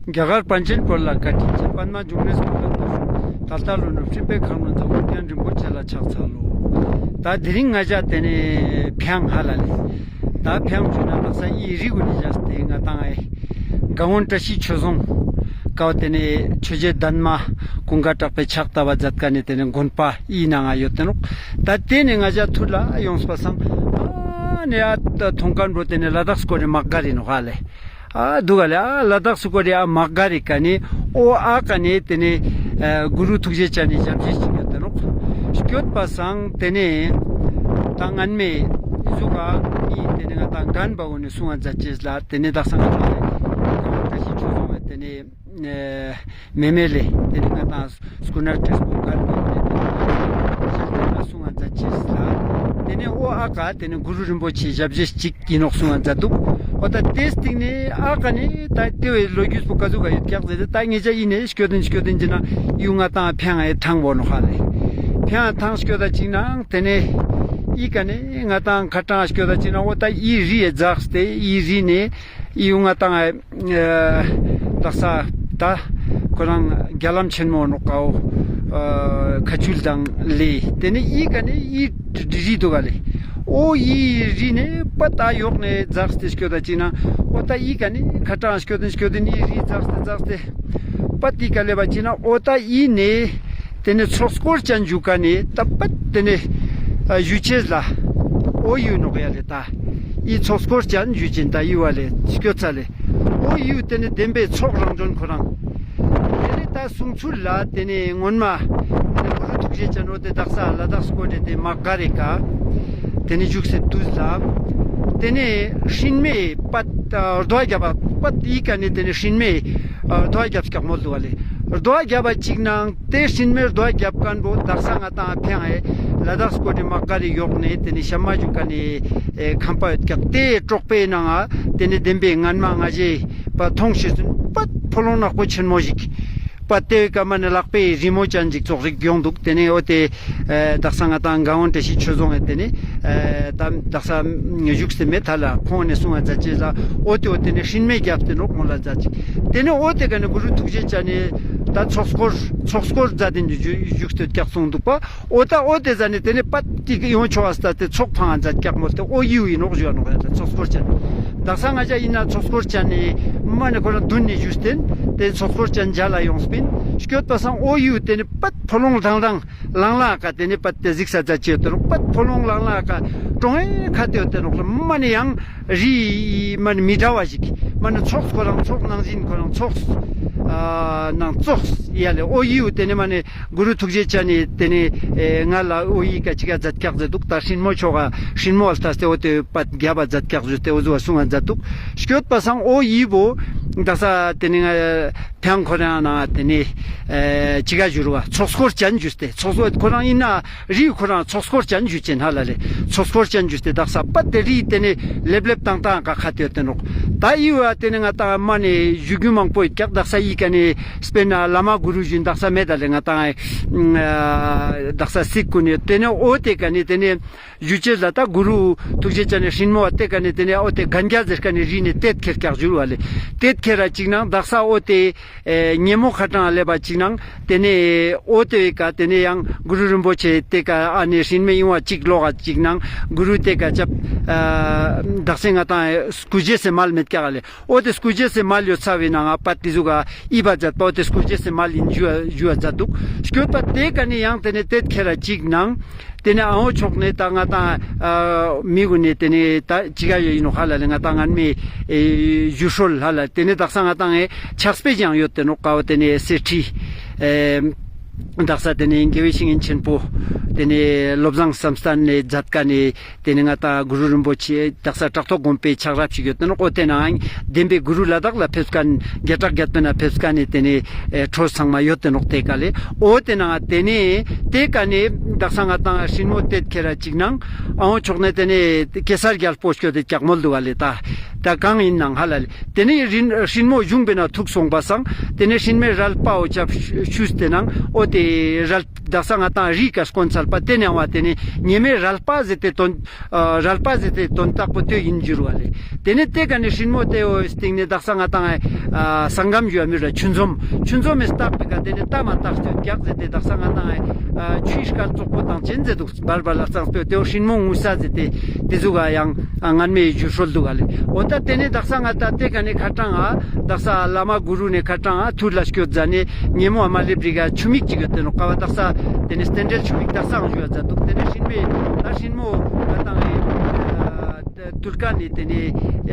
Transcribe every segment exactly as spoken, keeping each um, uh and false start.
རྒྱ་གར་པཎ་ཆེན་བོད་ལ་བཀའ་དྲིན་ཆེ། པདྨ་འབྱུང་གནས་སྐུ་མཁྱེན་དང་། ད་ལྟ་ལོ་ནུབ་སྤྲིན་པའི་ཁང་ནང་འཛམ་བུ་གླིང་རིན་པོ་ཆེ་ལ་ཕྱག་འཚལ་ལོ། ད་དེ་རིང་ང་ཞ་དེ་ནས་ཕྱང་ཧ་ལ་ལེ། ད་ཕྱང་བྱུང་ན་དག་ས་ཨི་རི་གུན་ནི་བཞག་སྟེ་ང་དང་ཨེ་གང་འོན་བཀྲ་ཤིས་ཆོས་རྫོང་ཀའོ་དེ་ནས་ཆོས་རྗེ་འདན་མ་ཀུན་དགའ་གྲགས་པའི་ཕྱག་བཏབ་པ་མཛད་མཁན་ནི་དེ་ནས་དགོན་པ་ཨི་ནང་ང་ཡོད་དེ་ནོག། ད་དེ་ནས་ང་ཞ་ཐུར་ལ་ཡོངས་པ་སང་ཨ་ནི་ཨ་ཐོང་ཁན་བོ་དེ་ནས་ལ་དྭགས་སྐོར་རི་དམག་སྒར་ཨིན་ནོག་ཧ་ལེ། ཨ་འདུག་ག་ལེ། ཨ་ལ་དྭགས་སུ་སྐོར་རི་ཨ་དམག་སྒར་རི་ཀ་ནེ་ཨོ་ཨ་ཀ་ནེ་དེ་ནེ་ཨ་གུ་རུ་ཐུགས་རྗེ་ཅན་ནི་ཞབས་རྗེས་ཤིག་ཡོད་དེ་ནོག། སྐྱོད་པ་སང་དེ་ནེ་ད་ངན་མེ་ཟུག་ག་ནི་དེ་ནེ་ང་དང་རྒན་པ་བོ་ནི་གསུང་ང་མཛད་ཅེས་ལ་དེ་ནེ་དག་ས་ང་དང་ནི་གང་བཀྲ་ཤིས་ཆོས་རྫོང་བའི་དེ་ནེ་ཨ་མེ་མེ་ལེ་དེ་ནེ་ང་དང་སྐུ་ན་བཀྲེས་པོ་གར་པོ་ནེ་དེ་ནེ་ཞལ་ཏེ་ལ་གསུང་ང་མཛད་ཅེས་ལ། དེ་ནེ་ཨོ་ཨ་ཀ་དེ་ནེ་གུ་རུ་རིན་པོ་ཆེ་ཞབས་རྗེས་ཅིག་ཨིན་ནོག་གསུང་ང་མཛད་འདུག། ཨོ་ད་དེ་སྟིང་ནེ་ཨ་ཀ་ནེ་ད་དེ་བའི་ལོ་རྒྱུས་པོ་ག་ཟུག་ག་ཡོད་ཀྱག་ཟེར་ཏེ་ད་ངེད་ཅག་ཨི་ནེ་སྐྱོད་དེན་སྐྱོད་དེན་ཅིག་ན་ཡུ་ང་དང་ཕྱང་ཨེ་ཐང་བོ་ནོག་ཧ་ལེ། ཕྱང་ཐང་སྐྱོད་ད་ཅིག་ན་དེ་ནེ་ཨི་ཀ་ནེ་ང་དང་ཁ་ཏང་སྐྱོད་ད་ཅིག་ན་ཨོ་ད་ཨི་རི་ཨེ་འཛགས་ཏེ་ཨི་རི་ནེ་ཡུ་ང་དང་ཨེ་ཨ་དག་ས་ད་ཁོ་རང་རྒྱ་ལམ་ཆེན་མོ་ནོག་ཀའོ། ཨ་ཁ་ཆུལ་དང་ལེ། དེ་ནེ་ཨི་ཀ་ནེ་ཨི་རི་འདུག་ག་ལེ། ཨོ་ཨི་རི་ནེ་པ་ད་ཡོག་ནེ་འཛགས་ཏེ་སྐྱོད་ད་ཅིག་ན་ཨོ་ད་ཨི་ཀ་ནེ་ཁ་ཏང་སྐྱོད་དེན་སྐྱོད་དེན་ཨི་རི་འཛགས་ཏེ་འཛགས་ཏེ་པ་ཏི་ཀ་ལེབ་བ་ཅིག་ན་ཨོ་ད་ཨི་ནེ་དེ་ནེ་ཚོགས་འཁོར་ཅན་ཞུ་ཀ་ནེ་ད་པ་དེ་ནེ་ཨ་ཞུ་ཅེས་ལ་ཨོ་ཡུ་ནོག་ཡ་ལེ། ད་ཨི་ཚོགས་འཁོར་ཅན་ཞུ་ཅེན་ད་ཡུ་བ་ལེ་སྐྱོད་ཚ་ལེ། ཨོ་ཡུ་དེ་ནེ་བདེན་པའི་ཚོགས་རང་བྱོན་ཁོ་རང་། དེ་ནེ་ད་གསུང་ཚུལ་ལ་དེ་ནེ་སྔོན་མ་དེ་ནེ་གུ་རུ་ཐུགས་རྗེ་ཅན་ཨོ་དེ་དག་ས་ལ་དྭགས་སྐོར་རེ་དེ་དམག་སྒར་རི་ཀ་དེ་ནེ་བཞུགས་སེ་དུས་ལ་དེ་ནེ་སྲིན་མོའི་པད་རྡོ་རྒྱབ་པ་པད་ཨི་ཀ་ནེ་དེ་ནེ་སྲིན་མོའི་རྡོ་རྒྱབ་ཀྱག་མོལ་འདུག་ག་ལེ། རྡོ་རྒྱབ་པ་ཅིག་ནང་དེ་སྲིན་མོའི་རྡོ་རྒྱབ་ཁན་བོ་དག་ས་ང་དང་ཕྱང་ཨེ་ལ་དྭགས་སྐོར་རི་དམག་སྒར་རི་ཡོག་ནེ་དེ་ནེ་ཤམ་མ་ཞུ་ཀ་ནེ་ཨེ་ཁང་པ་ཡོད་ཀྱག། དེ་གྲོག་པོའི་ནང་ང་དེ་ནེ་བདེན་པའི་ངན་མ་ང་ཞེ་པ་མཐོང་ཤེས་ཚུན་པད་ཕོ་ལོང་ནག་པོ་ཆེན་མོ་ཞིག་པད་དེ་བའི་ཀ་མ་ནེ་ལག་པའི་རི་མོ་ཅན་ཞིག་ཙོགས་ཤིག་ཡོང་འདུག། དེ་ནེ་ཨོ་དེ་ཨེ་དག་ས་ང་དང་གང་འོན་བཀྲ་ཤིས་ཆོས་རྫོང་ཨེ་དེ་ནེ་ཨེ་ད་དག་ས་བཞུགས་སེ་མེད་ཐ་ལ་ཁོང་ནེ་གསུང་ང་མཛད་ཅེས་ལ་ཨོ་དེ་ཨོ་དེ་ནེ་སྲིན་མོའི་རྒྱབ་སྟེ་ནོག་མོལ་ལ་མཛད་ཅིག། དེ་ནེ་ཨོ་དེ་ཀ་ནེ་གུ་རུ་ཐུགས་རྗེ་ཅན་ནེ་ད་ཚོགས་འཁོར་ཚོགས་འཁོར་མཛད་དེ་བཞུགས་སྟེ་ཀྱག་གསུངས་འདུག་པ། ཨོ་ད་ཨོ་དེ་ཟ་ནེ་དེ་ནེ་པད་ཏི་ཡོང་ཆོག་ཨ་སྟ་དེ་ཚོགས་ཕང་ང་མཛད་ཀྱག་མོལ་ཏེ་ཨོ་ཡུ་ཨིན་ནོག་ཞུ་བ་ནོག་ཡ་ད་ཚོགས་འཁོར་ཅན། དག་ས་ང་ཞ་ཨིན་ན་ཚོགས་འཁོར་ཅན་ནེ་མ་ནེ་ཁོ་རང་མདུན་ནེ་བཞུགས་ཏེན་དེ་ཚོགས་འཁོར་ཅན་མཇལ་ལ་ཡོངས་པིན་སྐྱོད་པ་སང་ཨོ་ཡུ་དེ་ནེ་པད་ཕོ་ལོང་ལང་ལང་ལང་ལང་ཀ་དེ་ནེ་པད་དེ་གཟིགས་ས་མཛད་ཅེས་ཡོད་དེ་ནོག། པད་ཕོ་ལོང་ལང་ལང་ཀ་ཀྲོང་ཨེ་ཁ་དེ་ཡོད་དེ་ནོག་ལ་མ་ནེ་ཡང་རི་མ་ནེ་མི་འདྲ་བ་ཞིག་མ་ནེ་ཚོགས་ཁོ་རང་ཚོགས་ནང་བཞིན་ཁོ་རང་ཚོགས་ཨ་ནང་ཚོགས་ཡ་ལེ། ཨོ་ཡུ་དེ་ནེ་མ་ནེ་གུ་རུ་ཐུགས་རྗེ་ཅན་ནེ་དེ་ནེ་ཨེ་ང་ལ་ཨོ་ཡི་ཀ་ཅིག་ག་མཛད་ཀྱག་མཛད་འདུག། ད་སྲིན་མོ་ཆོ་ག་སྲིན་མོ་ཨལ་ཐ་སྟེ་ཨོ་དེ་པད་རྒྱབ་པ་མཛད་ཀྱག་ཞུས་ཏེ་ཨོ་ཟུ་བ་གསུང་ང་མཛད་འདུག། སྐྱོད་པ་སང་ཨོ་ཡི་བོ་དག་ས་དེ་ནེ་ང་ཕྱང་ཁོ་རང་ནང་དེ་ནེ་ཨེ་ཅིག་ག་བཞུར་བ་ཚོགས་འཁོར་ཅན་ཞུས་ཏེ་ཚོགས་འཁོར་ཁོ་རང་ཨིན་ན་རི་ཁོ་རང་ཚོགས་འཁོར་ཅན་ཞུ་ཅེན་ཧ་ལ་ལེ། ཚོགས་འཁོར་ཅན་ཞུས་ཏེ་དག་ས་པད་དེ་རི་དེ་ནེ་ལེབ་ལེབ་ཏང་ཏང་ཀ་ཁ་དེ་ཡོད་དེ་ནོག། ད་ཨི་བ་དེ་ནེ་ང་དང་མ་ནེ་བཞུགས་རྒྱུ་མང་པོ་ཡོད་ཀྱག། དག་ས་ཨི་ཀ་ནེ་དཔེར་ན་བླ་མ་གུ་རུ་ཞུན་དག་ས་མེད་ད་ལེ། ང་དང་ཨ་དག་ས་སི་ཀུན་ནེ་དེ་ནེ་ཨོ་དེ་ཀ་ནེ་དེ་ནེ་ཞུ་ཅེས་ལ་ད་གུ་རུ་ཐུགས་རྗེ་ཅན་ནེ་སྲིན་མོ་བ་དེ་ཀ་ནེ་དེ་ནེ་ཨོ་དེ་གན་རྒྱ་ཟེར་ཀ་ནེ་རི་ནེ་ཏེད་ཁྱེར་ཀྱག་བཞུར་བ་ལེ། ཏེད་ཁྱེར་ར་ཅིག་ནང་དག་ས་ཨོ་དེ་ཨེ་ཉེ་མོ་ཁ་ཏང་ལེབ་བ་ཅིག་ནང་དེ་ནེ་ཨོ་དེ་བའི་ཀ་དེ་ནེ་ཡང་གུ་རུ་རིན་པོ་ཆེ་དེ་ཀ་ཨ་ནེ་སྲིན་མེ་ཡོང་བ་ཅིག་ལོག་ག་ཅིག་ནང་གུ་རུ་དེ་ཀ་ཅབ་ཨ་དག་ས་ང་དང་སྐུ་རྗེས་སི་མལ་མེད་ཀྱག་ལེ། ཨོ་དེ་སྐུ་རྗེས་སི་མལ་ཡོད་ཚ་བའི་ནང་ང་པད་དེ་ཟུག་ག་ཨི་བ་མཛད་པ་ཨོ་དེ་སྐུ་རྗེས་སི་མལ་ཨིན་ཞུ་བ་མཛད་འདུག། སྐྱོད་པ་དེ་ཀ་ནེ་ཡང་དེ་ནེ་ཏེད་ཁྱེར་ར་ཅིག་ནང་དེ་ནེ་ཨ་འོ་ཕྱོགས་ནེ་ད་ང་དང་ཨ་མི་གུན་ནེ་དེ་ནེ་ད་ཅི་ག་ཡོད་ཨིན་ནོག་ཧ་ལ་ལེ། ང་དང་ངན་མེ་ཨེ་བཞུ་སྲོལ་ཧ་ལ་དེ་ནེ་དག་ས་ང་དང་ཨེ་ཕྱག་དཔེ་ཅིག་ཡང་ཡོད་དེ་ནོག་ཀ་བོ་དེ་ནེ་གསེར་ཁྲི་ཨེ་དག་ས་དེ་ནེ་དགེ་བའི་བཤེས་གཉེན་ཆེན་པོ་དེ་ནེ་བློ་བཟང་བསམ་གཏན་ནེ་མཛད་ཀ་ནེ་དེ་ནེ་ང་དང་གུ་རུ་རིན་པོ་ཆེ་དག་ས་བྲག་ཐོག་དགོན་པའི་ཆགས་རབས་ཤིག་ཡོད་དེ་ནོག། ཨོ་དེ་ནང་བདེན་པའི་གུ་རུ་ལ་དྭགས་ལ་ཕེབས་ཁན་བརྒྱ་ཕྲག་བརྒྱ་པའི་ནང་ཕེབས་ཁན་ནི་དེ་ནེ་ཨེ་ཁྲོ་ཚང་མ་ཡོད་དེ་ནོག་དེ་ཀ་ལེ། ཨོ་དེ་ནང་དེ་ནེ་དེ་ཀ་ནེ་དག་ས་ང་དང་སྲིན་མོ་ཏེད་ཁྱེར་ར་ཅིག་ནང་ཨ་འོ་ཕྱོགས་ནེ་དེ་ནེ་གེ་སར་རྒྱལ་པོ་སྐྱོད་དེ་ཀྱག་མོལ་འདུག་ག་ལེ། ད་ ད་གང་ཡིན་ནང་ཧ་ལ་ལེ། ཏེ་ནེ་རིན་སྲིན་མོ་གཞུང་པེ་ནང་ཐུག་སོང་པ་སང་ཏེ་ནེ་སྲིན་མོའི་རལ་པའོ་ཅབ་ཤུས་ཏེ་ནང་འོ་ཏེ་རལ་དག་ས་ང་ཏང་རི་ཀ་སྐོན་ཚལ་པ་ཏེ་ནེ་བ་ཏེ་ནེ་ཉེ་མོའི་རལ་པ་ཟེར་ཏེ་དོན་ཨ་རལ་པ་ཟེར་ཏེ་དོན་དག་པོ་ཏེ་ཡིན་འགྱུར་བ་ལེ། ཏེ་ནེ་ཏེ་ཀ་ནེ་སྲིན་མོ་ཏེ་བོའི་སྟེང་ནེ་དག་ས་ང་ཏང་ཨ་སང་གམ་ཞུ་བ་མི་ར་ཆུ་འཛོམས་ཆུ་འཛོམས་མི་སྟག་པེ་ཀ་ཏེ་ནེ་ཏ་མ་ཏག་སྟོད་རྒྱག་ཟེར་ཏེ་དག་ས་ང་ཏང་ཨ་ཆུའི་སྐལ་ཙོག་པོ་དང་ཅན་ཟེར་དུག་བར་བར་ལ་གཙང་སྟོད་ཏེ་བོ་སྲིན་མོ་ངུ་ས་ཟེར་ཏེ་ཏེ་ཟུག་ག་ཡང་ཨ་སྔན་མའི་ཞུ་སྲོལ་དུག་ག་ལེ། འོ་ད་ཏེ་ནེ་དག་ས་ང་ཏང་ཏེ་ཀ་ནེ་ཁ་ཏང་ཨ་དག་ས་བླ་མ་གུ་རུ་ནེ་ཁ་ཏང་ཨ་ཐུར་ལ་སྐྱོད་ཛད་ནེ་ཉེ་མོ་ཨ་མ་ལེབ་རི་ག་ཆུ་མིག་ཅིག་ཡོད་ཏེ་ནོག་ཀ་བ་དག་ས་ཏེ་ནེ་རྟེན་འབྲེལ་ཆུ་མིག་དག་ས་ཨང་ཞུ་བ་ཛད་དུག་ཏེ་ནེ་སྲིན་མོའི་ད་སྲིན་མོ་ང་ཏང་ཨེ་ཨ་ཏུལ་ཀ་ནེ་ཏེ་ནེ་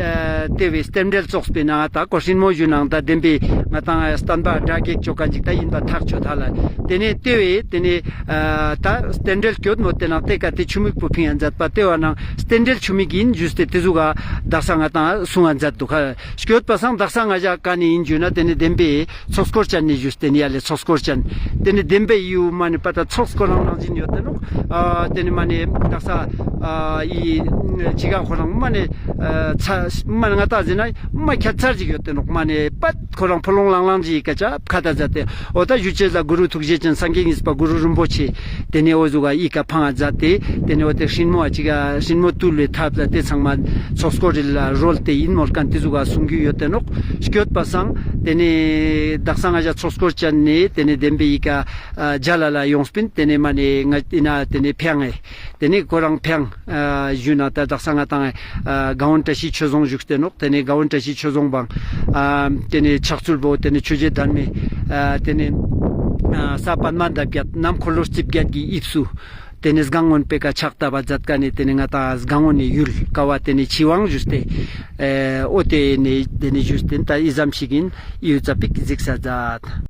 ཨ་ཏེ་བོའི་རྟེན་འབྲེལ་ཙོགས་པེ་ནང་ད་ཀོ་སྲིན་མོ་ཞུ་ནང་ད་བདེན་པའི་ང་ཏང་ཨེ་སྟན་པ་དགྲ་བགེགས་ཅོ་ཀ་ཅིག་ད་ཡིན་པ་ཐག་ཆོད་ད་ལ། ཏེ་ནེ་ཏེ་བོའི་ཏེ་ནེ་ཨ་ད་རྟེན་འབྲེལ་སྐྱོད་མོ་ཏེ་ནང་ཏེ་ཀ་ཏེ་ཆུ་མིག་པོ་ཕིང་ཡང་ཛད་པ་ཏེ་བོ་ནང་རྟེན་འབྲེལ་ཆུ་མིག་ཡིན་ཞུས་ཏེ་ཏེ་ཟུག་ག་དག་ས་ང་ཏང་གསུང་ང་ཛད་དུག་ཁ། སྐྱོད་པ་སང་དག་ས་ང་ཞ་ཀ་ནེ་ཡིན་ཞུ་ན་ཏེ་ནེ་བདེན་པའི་ཚོགས་འཁོར་ཅན་ནེ་ཞུས་ཏེ་ནེ་ཡ་ལེ་ཚོགས་འཁོར་ཅན། ཏེ་ནེ་བདེན་པའི་ཡུལ་མ་ནེ་པ་ད་ཚོགས་ཁོ་རང་ནང་བཞིན་ཡོད་ཏེ་ནོག་ཨ་ཏེ་ནེ་མ་ནེ་དག་ས་ཨ་ཡི་ཅི་ག་ཁོ་རང་མ་ནེ་ཨ་ཚ་མ་ནེ་ང་ཏང་ཟེར་ན་མ་ཁྱད་མཚར་ཅིག་ཡོད་ཏེ་ནོག་མ་ནེ་པད་ཁོ་རང་ཕོ་ལོང་ལང་ལང་ཅིག་ཡི་ཀ་ཅ་ཁ་ད་ཛད་དེ་འོ་ད་ཞུ་ཅེས་ལ་གུ་རུ་ཐུགས་རྗེ་ཅན་སངས་རྒྱས་གཉིས་པ་གུ་རུ་རིན་པོ་ཆེ་ཏེ་ནེ་འོ་ཟུག་ག་ཡི་ཀ་ཕང་ང་ཛད་དེ་ཏེ་ནེ་འོ་ཏེ་སྲིན་མོ་ཨ་ཅི་ག་སྲིན་མོ་བཏུལ་བའི་ཐབས་ལ་ཏེ་ཚང་མ་ཚོགས་འཁོར་རི་ལ་རོལ་ཏེ་ཡིན་མོལ་ཁན་ཏེ་ཟུག་ག་གསུང་རྒྱུ་ཡོད་ཏེ་ནོག་སྐྱོད་པ་སང་ཏེ་ནེ་དག་ས་ང་ཞ་ཚོགས་འཁོར་ཅན་ནེ་ཏེ་ནེ་བདེན་པའི་ཡི་ཀ་ཨ་ཇ་ལ་ལ་ཡོངས་པིན་ཏེ་ནེ་མ་ནེ་ང་ཡིན་ན་ཏེ་ནེ་ཕེང་ངེ་ཏེ་ནེ་ཁོ་རང་ཕེང་ཨ་ཞུ་ན་ད་དག་ས་ང་ཏང་ཨ་ག་འོན་བཀྲ་ཤིས་ཆོས་རྫོང་བཞུགས་ཏེ་ནོག་ཏེ་ནེ་ག་འོན་བཀྲ་ཤིས་ཆོས་རྫོང་བང་ཨ་ཏེ་ནེ་ཕྱག་ཚུལ་བོ་ཏེ་ནེ་ཆོས་རྗེ་དར་མའི་ཨ་ཏེ་ནེ་ཨ་ས་པདྨ་འདབ་བརྒྱད་ནམ་འཁོར་ལོ་རྩིབས་བརྒྱད་ཀྱི་དབྱིབས་སུ་ཏེ་ནེ་སྒང་འོན་པེ་ཀ་ཕྱག་བཏབ་པ་ཛད་ཀ་ནེ་ཏེ་ནེ་ང་ཏང་སྒང་འོན་ནེ་ཡུལ་ཀ་བ་ཏེ་ནེ་ཆི་ཝང་ཞུས་ཏེ་ཨེ་འོ་ཏེ་ནེ་ཏེ་ནེ་ཞུས་ཏེ་ད་ཨི་ཙམ་ཞིག་ཡིན་ཡུལ་ཙ་པིག་གཟིགས་ས་ཛད།